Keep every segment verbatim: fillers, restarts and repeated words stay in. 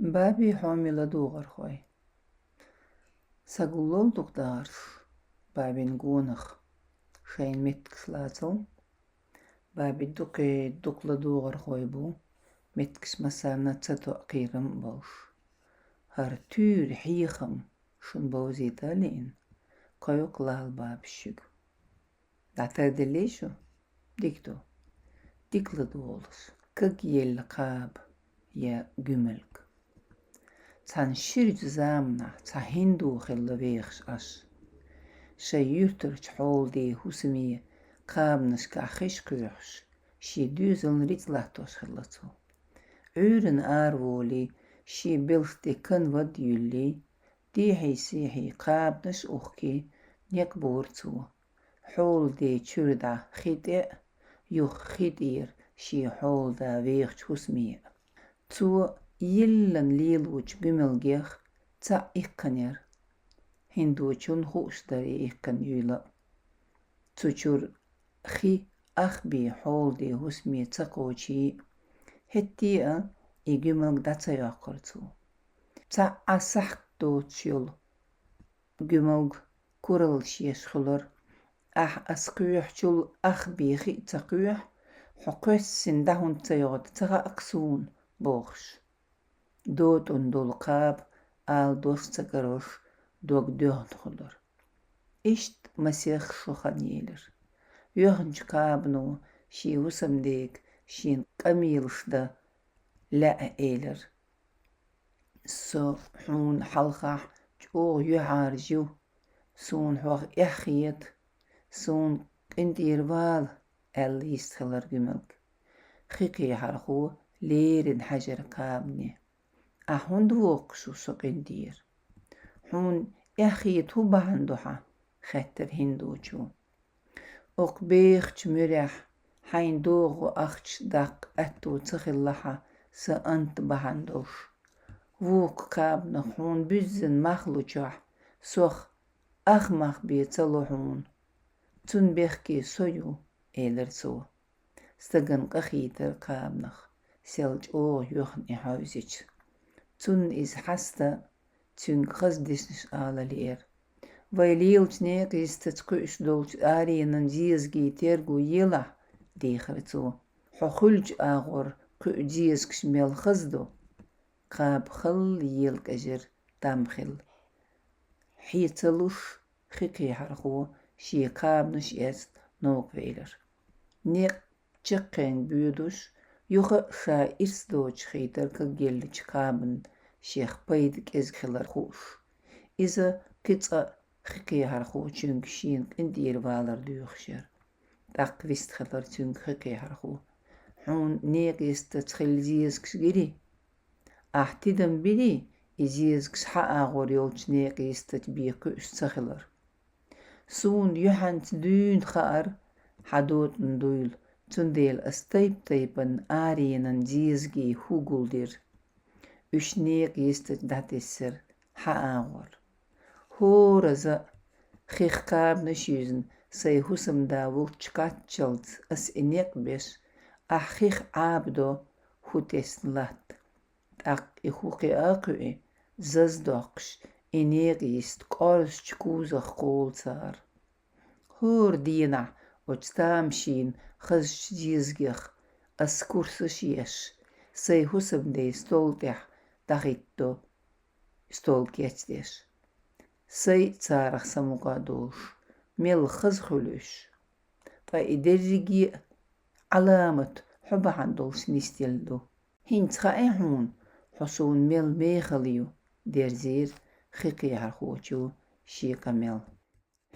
Баби хьоми ладугӀархой. Сагуллал дукха дахарш бабин гонах шайн меттигаш лацал. Баби дукхе дукха ладугӀархой бу, меттигаш массарна ца тоъ кхерам болуш. ХӀара туьйра хьехам шун бовзийта лиъна, кхойкху лала бабаш шуьга. ДӀатарделлий шу? Дика ду. Дика ладогӀалаш. Каг елла кхаба я гуьмалг. Цхьана ширачу заманахь цхьа хӀинду хилла вехаш Ӏаш. Шайн юьртарчу хьолде хӀусаме кхабанашкахь хиш кхоьхьуш, шен доьзална рицкъ латтош хилла цо. Ӏуьйранна араволий, шен белшаш тӀе канвад юьллий, дехьий-сехьий кхабанаш ухкий, некъ бора цо. Хьолде чуьра дӀа хи тӀе а, юха хи тӀера шен хьолада вехачу хӀусаме а. Цо йиллина лелочу гуьмалгех цхьаъ иккхинера. ХӀиндочунна хууш дара и иккхина юйла а. Цу чуьра хи ах бен хьолде хӀусаме ца кхочий, хӀетте а и гуьмалг дӀа ца йоккхура цо. Цхьа а сахьт доцуш йолу гуьмалг кураллаш еш хуьлура. Ахь ас кхоьхьучул ах бен хи а ца кхоьхьу, хьо кхоьссина дӀа хӀунда ца йогӀу, ца хаьа-кх суна, бохуш. ДотӀун долу кхаба ала дош ца карош, дог доьхна хуьлура. Иштта масех шо хан елира. Йоьхначу кхабано шен хӀусамдега шена къамелаш дан лаьа элира. Со хьуна хьалхахь чӀогӀа юьхьӀаьржа ю, суна хьох эхь хета, суна къинтӀера вала, аьлла йистхилира гуьмалг. Хи кхехьархо леррина хьаьжира кхабане. Ахь хӀунда воккхуш ву со къинтӀера? Хьуна эхь хета хӀун бахьана ду хьан? Хаьттира хӀиндочо. Окху бехачу муьрехь хьайн догӀу ахча даккха аьтто ца хилла хьан сан анта бахьана долуш. Вукху кхабанах хьуна буьззина мах лучохь, сох ах мах бен ца ло хьуна. Цунна бехке со ю, элира цо. Стагана къахийтира кхабанах, сел чӀогӀа йоьхна и хьовзича. Цунна иза хьаста, цуьнга хаза дешнаш ала лиира. Вай лелачу некъа йистачу кхуьуш долчу аренан зезагийн терго елахь, дийхира цо. Хьо хуьлучу агӀор кхуьу зезагаш мел хаза ду. Кхаба халла елакъежира, там хилла. Хье ца луш, хи кхехьархо шен кхабанаш эцна новкъа велира. Некъ чаккхенга боьдуш, юха а ша ирс доцуш хийтира кагъеллачу кхабан шех пайда кӀезиг хилар хууш. Иза кхин цкъа хи кхехьархочуьнга шена къинтӀера валар доьхуш яра. ТӀаккха вистхилира цуьнга хи кхехьархо: «Хьуна некъа йистаца хилла зезагаш гирий? Ахь тидам бирий, и зезагаш хьан агӀор йолчу некъа йистачу бен кхуьуш ца хилар?» Суна юьхьанца дуьйна хаьара хьан дотӀун дуйла, цундела ас тайп-тайпана аренан зезагийн хӀу гулдира. Уьш некъа йистачу дӀатесира хьан агӀор. ХӀораза а хих кхабанаш юьзна, сайн хӀусамда волчу кхаччалц ас и некъ беш, ахь хих Ӏабадо хӀу тесна латта. ТӀаккха и хӀу кхиа а кхуьи, заз доккхуш, и некъа йист къорзачу кузах кхолу цара. ХӀора дийнахь оцу тамашийна хазачу зезагех ас курсаш еш, сайн хӀусамден стол тӀехь дӀахӀиттадо, стол кечдеш. Сайн а царах самукъа а долуш, мел хаза хуьлу уьш. Ткъа и дерриге а Ӏаламат хьо бахьана долуш нисделла ду. ХӀинца хаьий хьуна, хьо суна мел мехала ю, дерзийра хи кхехьархочо шен къамел.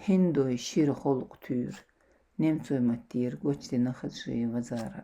ХӀиндой шира холкъа туьйра, немцойн маттера гочдина Хаджиева Зара.